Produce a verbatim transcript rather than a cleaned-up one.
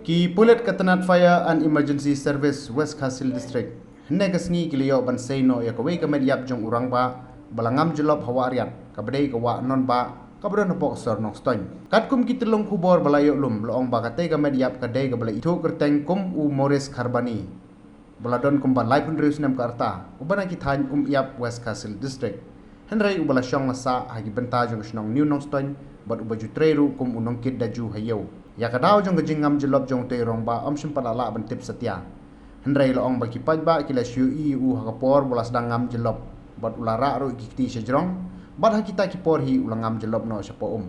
Ki pulit ka tnat Fire and Emergency Service West Khasi Hills District hynne ka sngi ki la ïoh ban sei noh ïa kawei ka met ïap jong u rangbah ba la ngam jyllop ha Wahriat, kaba dei ka wah Nonbah kaba don hapoh ka sor Nongstoiñ. Katkum ki tyllong khubor ba la ïoh lum, la ong ba katei ka met ïap ka dei kaba la ithuh kyrteng kum u Maurice Kharbani, ba la don kumba laiphew hynriew snem ka rta, uba na ki thaiñ Umïap, West Khasi Hills District. Hynrei uba la shong la sah ha ki bynta jong ka shnong New Nongstoiñ bad uba ju trei ruh kum u nongkit da ju ha ïew. Ïa ka daw jong ka jingngam jyllop jong utei u rangbah ym shym pat la lah ban tip satia. Hynrei la ong ba ki paidbah ki la shu ïohi ïa u ha ka por ba u la sdang ngam jyllop bad u la rah ruh ïa ki kti sha jrong, bad ha kita ki por hi u la ngam jyllop noh shapoh um.